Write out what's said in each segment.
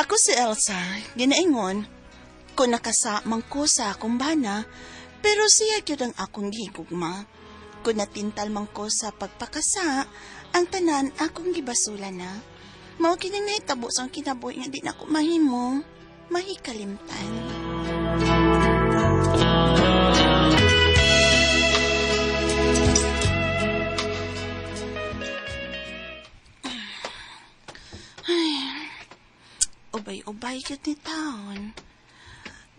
Ako si Elsa, ginaingon, kung nakasa man ko sa akong bana, pero siya gyud ang akong gihigugma. Kung natintal man ko sa pagpakasa, ang tanan akong gibasula na. Mao kining nahitabo sa kinabuhi nga di na ko mahimo, mahikalimtan. Ubay-ubay gyud ni taon.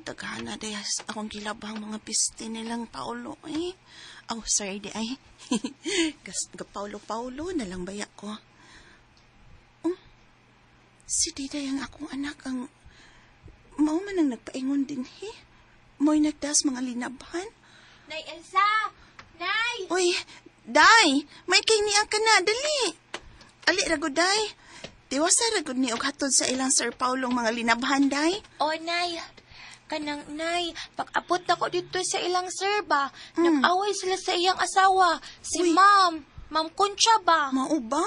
Daghan na dayas akong gilabang mga piste nilang Paulo eh. Oh, sorry di ay. Gas Paulo-Paulo na lang baya ko. Oh, si Diday ang akong anak ang mao man ang nagpaingon din he. Mo'y nagdas mga linabhan. Nay Elsa! Nay! Uy, Day! May kay niya ka na, dali! Ali, ragod, Day. Tiwasa ragod ni og hatod sa ilang Sir Paulong mga linabhan, Day. O, Nay. Kanang, Nay, pag-abot ako dito sa ilang sir ba, nag-away sila sa iyang asawa, si Uy. Ma'am. Ma'am Concha ba? Mao ba?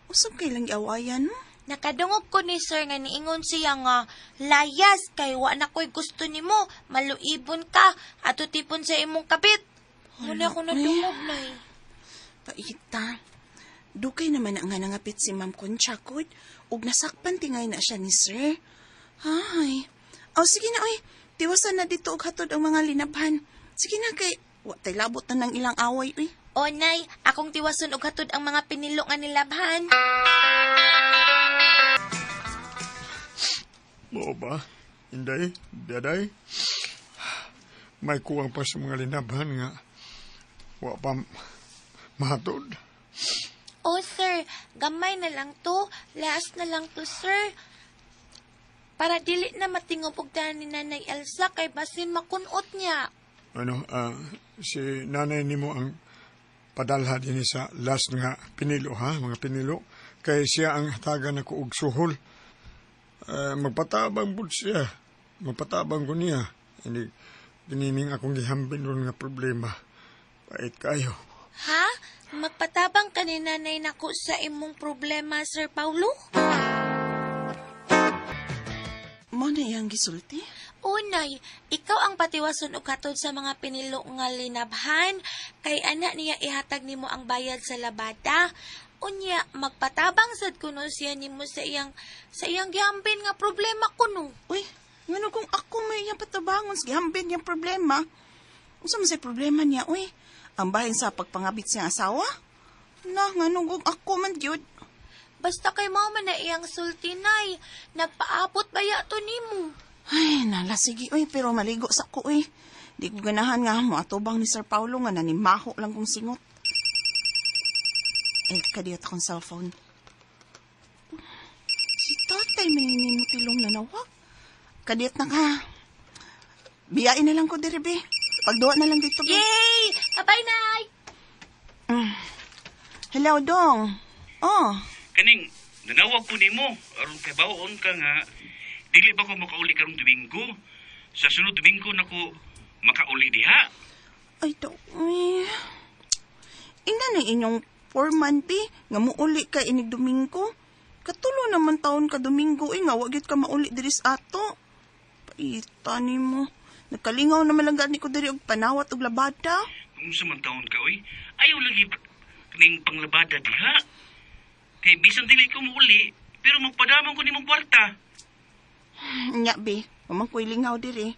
Usab kay lang giawayan mo? Nakadungog ko ni sir nga niingon siya nga, layas kay wa na ko'y gusto nimo, maluibon ka, ato tipon sa imong kabit. Muna ko nadungog, Nay. Paita. Dugay naman ang nga nangapit si Ma'am Concha kod, ug nasakpan tingay na siya ni sir. Ay. O sige na, oy. Tiwasan na dito og hatod ang mga linabhan. Sige na kay wa tay labot na ng ilang away, oy. O, Nay, akong tiwason og hatod ang mga pinilo nga nilabhan. Mao ba? Inday, daday. May kuwang pa sa mga linabhan nga wa pa mahatod. O, sir, gamay na lang to. Last na lang to, sir. Para dili na matingog og daan ni Nanay Elsa kay basin makunot niya. Ano, si nanay nimo ang padalha din sa last nga pinilo ha, mga pinilo. Kay siya ang hatagan nako og suhol. Magpatabang bud siya. Magpatabang ko niya. Hindi, dinining akong gihambin ron nga problema. Pait kayo. Ha? Magpatabang ka ni Nanay nako sa imong problema, Sir Paulo? Mao na iyang gisulti? Unay, ikaw ang patiwason og hatod sa mga pinilo nga linabhan kay ana niya ihatag nimo ang bayad sa labada. Unya, magpatabang sad kuno siya nimo sa iyang gihambin nga problema kuno. Uy, ngano kung ako may iyang patabangon sa gihambin niyang problema? Unsa man say problema niya, uy? Ang bahin sa pagpangabit sa asawa? Na, ngano kung ako man gyud? Basta kay mama na iyang sulti, Nay. Nagpaabot baya to nimo. Ay, nala, sige, uy, pero maligo sa ko, uy. Di ko ganahan nga, moatubang ni Sir Paulo nga nanimaho lang kong singot. Eh, kadiyot akong cellphone. Si tatay, maningin mo tilong nanawag. Kadiyot na ka. Biyain na lang ko, diri, be. Pagduwa na lang dito, be. Yay! Bye-bye, Nay! Hello, Dong. Oh, Kaning, nanawag ko nimo aron kay bawon ka nga dili ba ko makauli karong Domingo? Sa sunod Domingo nako makauli diha. Ay, daw, uy. Ingna na inyong foreman, be, nga muuli ka inig Domingo. Katulo naman taon ka Domingo, eh, nga wa gyud ka mauli diri sa ato. Paita nimo. Nagkalingaw naman lang gani ko diri og panawat og labada. Kung sa man taon ka oy, ayaw lagi kaning panglabada diha. Kay bisan dili ko muuli, pero magpadamang ko nimong kwarta. Nya, be, wa man ko'y lingaw diri.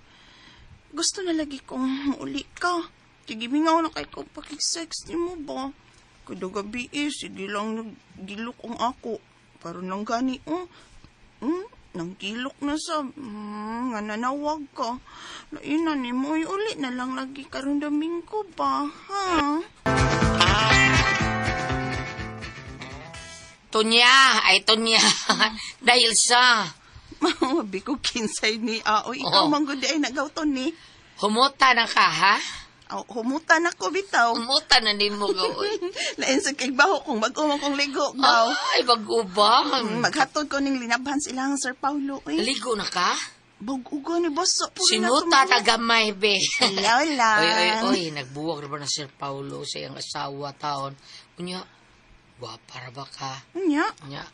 Gusto na lagi kong muuli ka. Sige, mingaw na kay ko pakig-sex nimo ba? Kada gabi eh, sige lang naggilok ang ako. Pero nang gani, oh, nanggilok na sa, nga nanawag ka. Laina ni mo, uli na lang lagi karon Domingo ba, ha? Tunya, ay tunya. Dahil sa Mabi ko kinsay ni Ao. Ikaw Oo. man gud ay nagawton ni. Humuta na ka, ha? Aw, humuta na ko bitaw. Humuta na ni mo gawin. Lain sa kay baho kung bag-o man kong ligo gaw. Ay, bag-o ba? Maghatod ko ning linabhan sila ang Sir Paulo. Eh. Ligo na ka? Bag-o ni boss. Sinuta ta gamay, be. Ayaw lang. Oy, oy, oy, nagbuwag na ba na Sir Paulo sa iyang asawa taon? Unya, gwapa ra ba ka? Unya. Unya,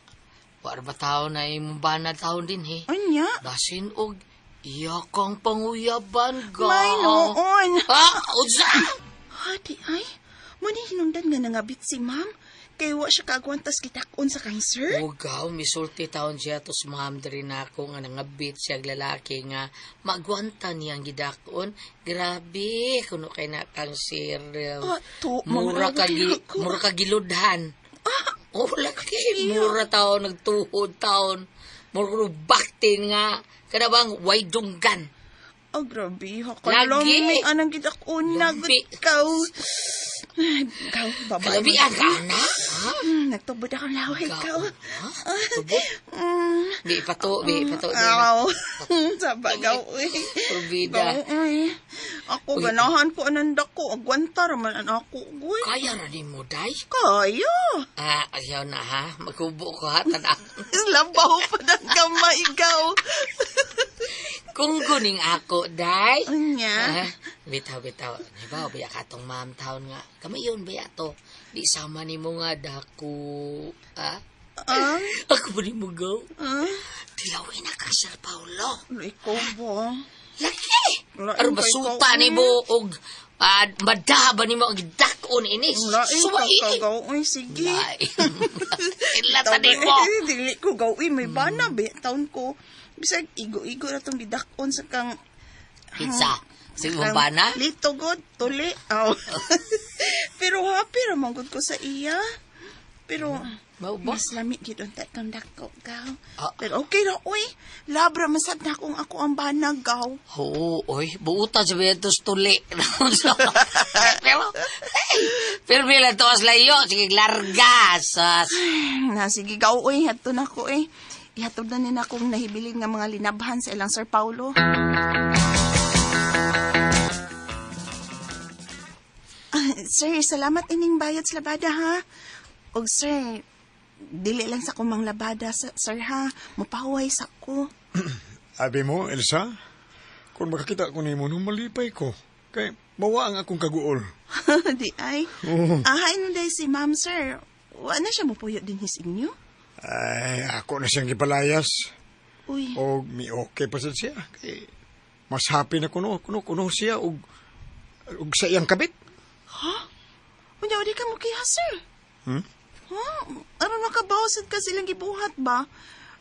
Wa ba taon na imong bana taon din he. Unya? Basin og iya kang panguyaban ga. May noon. Ha? Unsa? Ha, di ay. Muna hinungdan nga nangabit si ma'am. Kay wa siya kaagwantas kitakon sa kang sir. Ugaw, misulti taon siya tos ma'am diri nako nga nangabit siya lalaki nga magwanta niyang gidakon. Grabe, kuno kay na kang sir. Ato, mura ka mura ka giludhan. Ah, oh, laki, mura taon nagtuhod taon. Mura baktin nga kada bang way dunggan. Oh, grabe. Hakalami, anang gidakon na. Ikaw. Ikaw, babae. Kalabian ka na? Nagtubod akong laway, ikaw. Tubod? Bi, pato, bi, pato. Aw. Sabagaw, uy. Turbida. Ako, ganahan ko anang dako. Agwanta raman ang ako, uy. Kaya na ni mo, day? Kaya. Ah, ayaw na, ha? Magkubo ko, ha? Tanaw. Labaw pa ng kamay, ikaw. Kung guning ako, day. Anya? Ah, bitaw, bitaw. Diba, baya ka tong ma'am taon nga. Kamayon, baya to. Di sama ni mo nga dako. Ha? Ah? Ako ba ni mo go? Ah? Tilawin na ka, Sir Paulo. Ikaw ba? Laki! Aron basuta ni mo og madaba ni mo ang dakon ini. Lain ka kagaw. Uy, sige. Lain. Ilata ni mo. Dili ko gaw. Uy, may bana ba? Taon ko. Bisag, igo-igo na itong gidakon sa kang... Pizza. Sa imong bana? Lito god, tuli. Aw. Pero happy ramang god ko sa iya. Pero, mas lami gid unta kang dako, gaw. Pero okay ra, uy. Labra masad na kung ako ang bana, gaw. Oo, uy. Buutan sa Vientos tuli. Pero, hey, pero bilang to as layo. Sige, larga. Sas. Na, sige, gaw, uy. Hato na ko, eh. Ihatod na nina akong nahibilin nga mga linabhan sa ilang Sir Paulo. Sir, salamat ining bayad sa labada, ha? Og sir, dili lang sa kumang labada, sir, ha? Mupahuway sa ko. Abi mo, Elsa, kung makakita ko nimo, nung malipay ko. Kay, mawa ang akong kaguol. Di ay. Oh. Ahay na day si ma'am, sir. Wa na siya mupuyo din his inyo? Ay, ako na siyang gipalayas. Uy. Og mi okay pa sad siya. Kay, mas happy na kuno, kuno siya og sa iyang kabit. Ha? Unya, di ka mo kiha, sir. Hmm? Ha? Aron makabawsad ka silang gibuhat ba?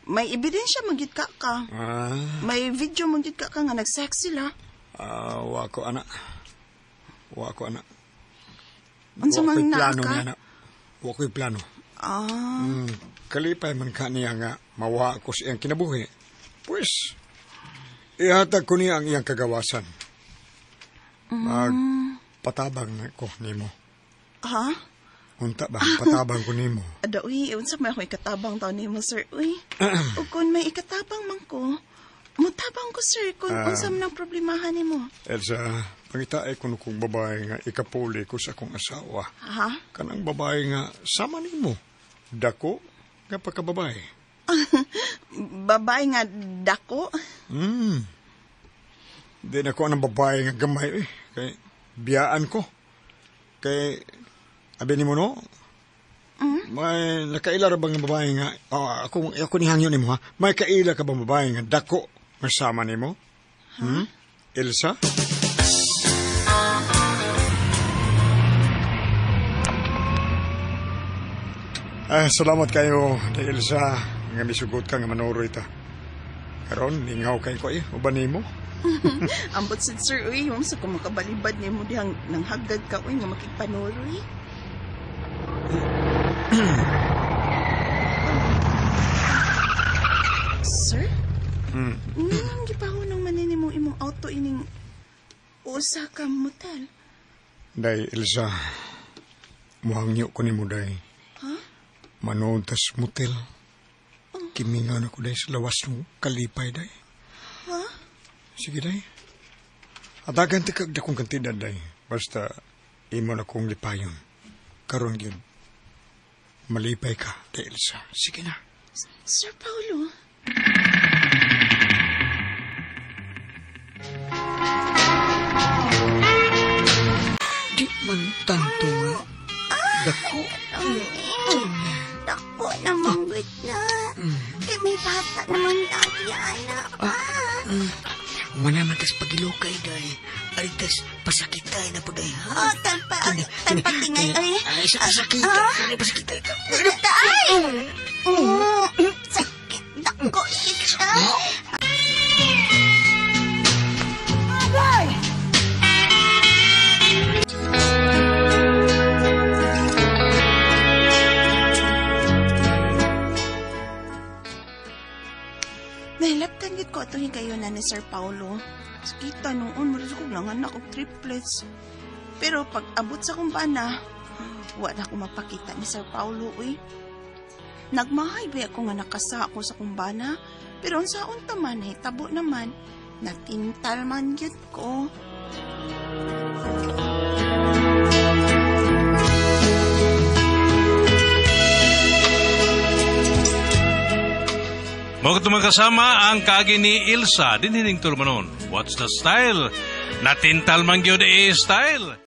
May ebidensya magyud ka ka. Ah. May video magyud ka ka nga nag-sex sila. Ah, wa ko ana. Wa ko ana. Unsa man naa ka? Niya, na. Wa ko'y plano. Ah. Kalipay man ka niya nga mawa ko sa iyang kinabuhi. Pues, ihatag ko niya ang iyang kagawasan. Magpatabang na ko nimo. Ha? Unta ba? Patabang ko nimo. Ada, uy, unsa may ako ikatabang taon nimo, sir. Uy, o kung may ikatabang man ko, mutabang ko, sir, kung unsa man ang problemahan nimo. Elsa, pangita ay kuno kong babae nga ikapuli ko sa akong asawa. Ha? Kanang babae nga sama nimo. Dako nga pagkababae. Babae nga dako? Di na ko ang babae nga gamay, eh. Kay biyaan ko. Kay abi nimo no? May nakaila ra bang babae nga ako ni hangyo nimo ha. May kaila ka bang babae nga dako nga sama nimo? Huh? Elsa? Ay, salamat kayo, Elsa, nga misugot ka nga manuroy ta. Karon, lingaw kayo ko eh, uban nimo. Ambot sad sir, uy, yung sa kumakabalibad nimo dihang nanghagad ka, uy, nga makigpanuroy. Sir? Nganong gipahunong man nimo imong auto ining usa ka motel? Day, Elsa, muhangyo ko nimo, day. Ha? Manood tas motel. Oh. Kimingaw na ko, day, sa lawas ng kalipay, day. Ha? Sige, day. Atagan ti kag dakong kantidad, day. Basta, imo na kong lipayon. Karon gyud, malipay ka, day, Elsa. Sige na. Sir Paulo. Di man tanto nga. Dako. Dako na manggut na. Bata naman lagi, anak. Ah. Wala man tas pagilokay day. Aritas pasakitay na po day ha. Oh, talpa, talpa tingay, ay. Ay, isa pasakita. Ah. Ay, pasakita ito. Ay! Sakit dako siya. Nahilaptan gid ko atong higayon na ni Sir Paulo. Sakita noon, mura ko lang anak og triplets. Pero pag abot sa kong bana, wala ko mapakita ni Sir Paulo, uy. Nagmahay ba ako nga nakasa ako sa kumbana, pero unsaon ta man, tabo naman. Natintal man gyud ko. Mao kato mga kasama ang kaagi ni Ilsa dinhining tulumanon. What's the style? Natintal man gyud eh style.